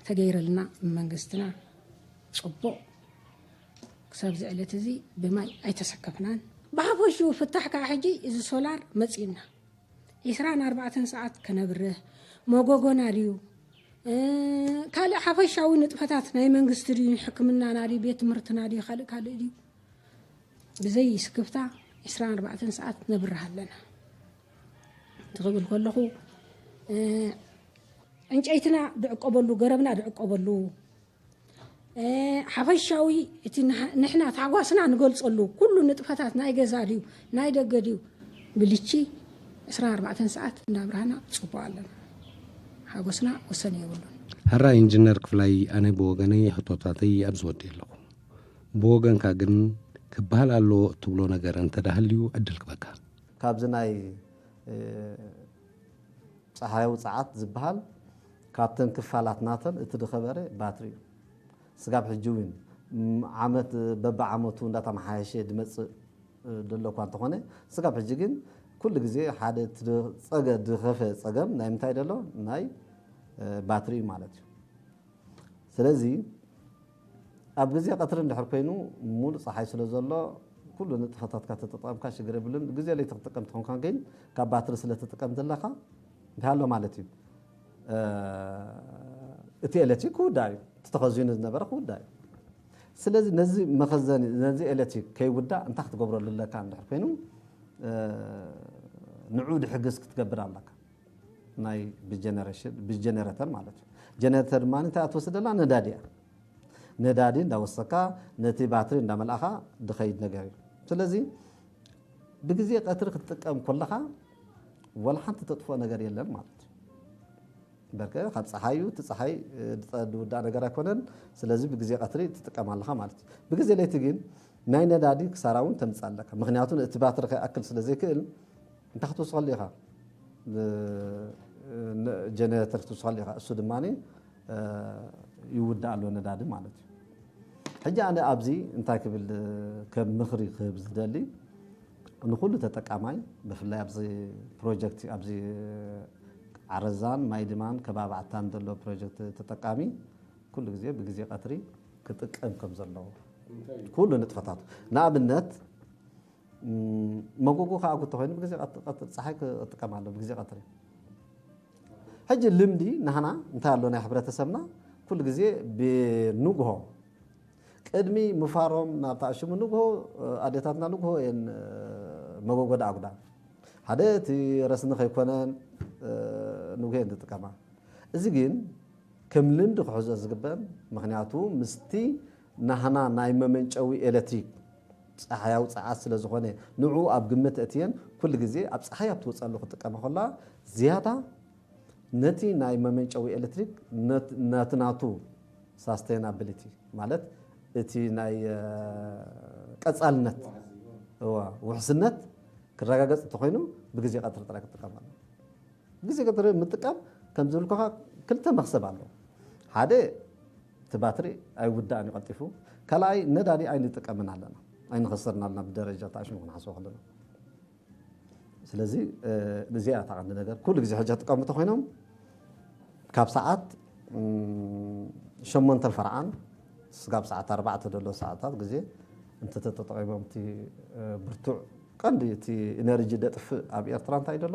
ተገይረልና ብመንግስትና ጽቡቕ። ክሳብ እዚ ዕለት እዚ ብማይ ኣይተሰከፍናን። ብሓፈሽኡ ፍታሕ ከዓ ሕጂ እዚ ሶላር መጺእና። ዒስራን ኣርባዕተን ሰዓት ከነብርህ፣ መጎጎና ድዩ፣ ካልእ ሓፈሻዊ ንጥፈታት ናይ መንግስቲ ድዩ፣ ሕክምናና ድዩ፣ ቤት ትምህርትና ድዩ፣ ካልእ ካልእ ድዩ፣ ብዘይ ስክፍታ ዒስራን ኣርባዕተን ሰዓት ነብርህ ኣለና። ትኽብል ከለኹ ዕንጨይትና ድዕቀበሉ፣ ገረብና ድዕቀበሉ፣ ሓፈሻዊ እቲ ንሕና ታጓስና ንገልጸሉ ኩሉ ንጥፈታት ናይ ገዛ ድዩ ናይ ደገ ድዩ ብልቺ ዕስራን ኣርባዕተን ሰዓት እንዳብርሃና ጽቡቕ ኣለና። ሓጎስና ወሰን የብሉን። ሕራይ ኢንጅነር ክፍላይ፣ ኣነ ብወገነይ ሕቶታተይ ኣብዚ ወዲ ኣለኹ። ብወገንካ ግን ክበሃል ኣለዎ እትብሎ ነገር እንተዳሃልዩ ዕድል ክበካ። ካብዚ ናይ ፀሓያዊ ፀዓት ዝበሃል ካብተን ክፋላት ናተን እቲ ዝኸበረ ባትሪ እዩ። ስጋብ ሕጂ እውን ዓመት በብዓመቱ እንዳተመሓየሸ ድመፅእ ደሎ እኳ እንተኾነ፣ ስጋብ ሕጂ ግን ኩሉ ግዜ ሓደ ፀገ ድኸፈ ፀገም ናይ ምንታይ ደሎ ናይ ባትሪ እዩ ማለት እዩ። ስለዚ ኣብ ግዜ ቀትሪ እንድሕር ኮይኑ ሙሉእ ፀሓይ ስለ ዘሎ ኩሉ ንጥፈታትካ ተጠቀምካ ሽግር የብሉን። ግዜ ለይቲ ክትጥቀም ተኾንካ ግን ካብ ባትሪ ስለ ትጥቀም ዘለካ እንታይ ኣሎ ማለት እዩ፣ እቲ ኤሌክትሪክ ክውዳእ እዩ፣ እቲ ተኸዚኑ ዝነበረ ክውዳእ እዩ። ስለዚ ነዚ መኸዘኒ ነዚ ኤሌክትሪክ ከይውዳእ እንታይ ክትገብረሉ ኣለካ እንድሕር ኮይኑ ንዑ ድሕግዝ ክትገብር ኣለካ። ናይ ብጀነሬሽን ብጀነሬተር ማለት እዩ። ጀነሬተር ድማ እንታይ ትወስደላ ነዳዲ እያ። ነዳዲ እንዳወሰካ ነቲ ባትሪ እንዳመልኣኻ ድኸይድ ነገር እዩ። ስለዚ ብግዜ ቀትሪ ክትጥቀም ኮለኻ ወላ ሓንቲ ተጥፍኦ ነገር የለን ማለት እዩ። በርከ ካብ ፀሓይ እዩ፣ እቲ ፀሓይ ድውዳእ ነገር ኣይኮነን። ስለዚ ብግዜ ቀትሪ ትጥቀም ኣለኻ ማለት እዩ። ብግዜ ለይቲ ግን ናይ ነዳዲ ክሳራ እውን ተምፅእ ኣለካ። ምክንያቱ እቲ ባትሪ ከይኣክል ስለ ዘይክእል እንታይ ክትውስኸሉ ኢኻ? ጀነሬተር ክትውስኸሉ ኢኻ። እሱ ድማ ይውዳእ ኣሎ ነዳዲ ማለት እዩ። ሕጂ ኣነ ኣብዚ እንታይ ክብል ከም ምኽሪ ክህብ ዝደሊ ንኩሉ ተጠቃማይ ብፍላይ ኣብዚ ፕሮጀክት ኣብዚ ዓረዛን ማይድማን ከባቢ ዓታን ዘሎ ፕሮጀክት ተጠቃሚ ኩሉ ግዜ ብግዜ ቀትሪ ክጥቀም ከም ዘለዎ ኩሉ ንጥፈታቱ ንኣብነት መጎጎ ከዓ ተኮይኑ ብግዜ ፀሓይ ክጥቀም ኣሎ ብግዜ ቀትሪ። ሕጂ ልምዲ ናህና እንታይ ኣሎ ናይ ሕብረተሰብና ኩሉ ግዜ ብንግሆ ቅድሚ ምፋሮም ናብ ተኣሽሙ ንግሆ ኣዴታትና ንግሆ እየን መጎጎ ደኣጉዳ ሓደ እቲ ረስኒ ከይኮነን ንግሆ እየን ዝጥቀማ። እዚ ግን ከም ልምዲ ክሕዞ ዝግበን ምክንያቱ ምስቲ ናህና ናይ መመንጨዊ ኤሌክትሪክ ፀሓያዊ ፀዓት ስለ ዝኾነ ንዕኡ ኣብ ግምት እትየን ኩሉ ግዜ ኣብ ፀሓይ ኣብ ትወፀሉ ክጥቀማ ከላ ዝያዳ ነቲ ናይ መመንጨዊ ኤሌክትሪክ ነቲ ናቱ ሳስቴናብሊቲ ማለት እቲ ናይ ቀፃልነት ውሕስነት ክረጋገፅ እንተኮይኑ ብግዜ ቀትሪ ጥራይ ክጥቀም ኣሎ። ግዜ ቀትሪ ምጥቃም ከም ዝብልኩኻ ክልተ መኽሰብ ኣሎ። ሓደ እቲ ባትሪ ኣይውዳእን እዩ ቀልጢፉ። ካልኣይ ነዳዲ ኣይንጥቀምን ኣለና ኣይንኸስርን ኣለና ብደረጃ ተኣሽሙ ክንሓስቦ ከለና። ስለዚ እዚኣ እታ ቀንዲ ነገር። ኩሉ ግዜ ሕጂ ክጥቀሙ እንተኮይኖም ካብ ሰዓት ሸሞንተ ፈርዓን ስጋብ ሰዓት ኣርባዕተ ዘሎ ሰዓታት ግዜ እንተተጠቂሞም እቲ ብርቱዕ ቀንዲ እቲ ኢነርጂ ደጥፍእ ኣብ ኤርትራ እንታይ ደሎ?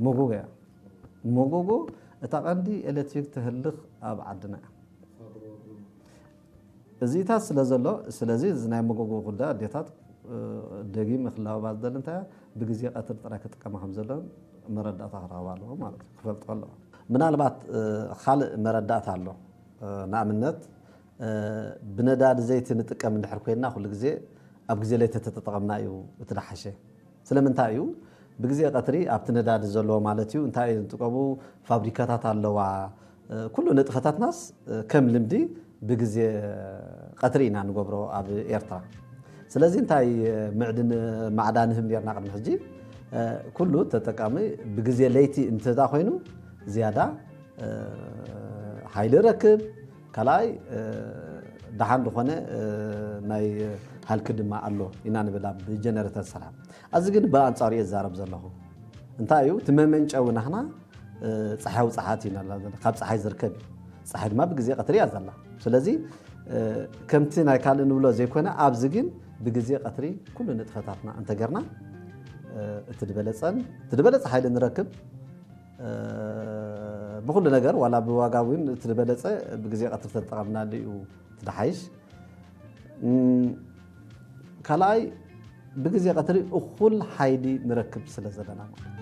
መጎጎ እያ። መጎጎ እታ ቀንዲ ኤሌክትሪክ ትህልኽ ኣብ ዓድና እያ። እዚታት ስለ ዘሎ ስለዚ እዚ ናይ መጎጎ ጉዳይ ኣዴታት ደጊም ክላበባ ዝደሊ እንታይ ብግዜ ቀትር ጥራይ ክጥቀማ ከም ዘሎ መረዳእታ ክረኽባ ኣለዎ ማለት እዩ። ክፈልጦ ኣለዎ። ምናልባት ካልእ መረዳእታ ኣሎ። ንኣብነት ብነዳዲ ዘይቲ ንጥቀም እንድሕር ኮይንና ኩሉ ግዜ ኣብ ግዜ ለይቲ ተተጠቐምና እዩ እቲ ደሓሸ። ስለምንታይ እዩ ብግዜ ቀትሪ ኣብቲ ነዳዲ ዘለዎ ማለት እዩ እንታይ እዩ ዝጥቀሙ ፋብሪካታት ኣለዋ። ኩሉ ንጥፈታትናስ ከም ልምዲ ብግዜ ቀትሪ ኢና ንገብሮ ኣብ ኤርትራ። ስለዚ እንታይ ምዕድን ማዕዳ ንህብ ኔርና ቅድሚ ሕጂ ኩሉ ተጠቃሚ ብግዜ ለይቲ እንተዳ ኮይኑ ዝያዳ ሓይሊ ረክብ ካልኣይ ደሓን ዝኾነ ናይ ሃልኪ ድማ ኣሎ ኢና ንብል ኣብ ጀነሬተር ዝሰርሓ። ኣዚ ግን ብኣንጻሩ እየ ዝዛረብ ዘለኹ። እንታይ እዩ እቲ መመንጨዊ ናህና ፀሓያዊ ፀሓት እዩ ናላ ዘለና ካብ ፀሓይ ዝርከብ እዩ። ፀሓይ ድማ ብግዜ ቀትሪ እያ ዘላ። ስለዚ ከምቲ ናይ ካልእ ንብሎ ዘይኮነ ኣብዚ ግን ብግዜ ቀትሪ ኩሉ ንጥፈታትና እንተገርና እቲ ዝበለፀን እቲ ዝበለፀ ሓይሊ ንረክብ ብኩሉ ነገር ዋላ ብዋጋ እውን እቲ ዝበለፀ ብግዜ ቀትሪ ተጠቐምናሉ እዩ እቲ ደሓይሽ። ካልኣይ ብግዜ ቀትሪ እኹል ሓይሊ ንረክብ ስለ ዘለና ማለት እዩ።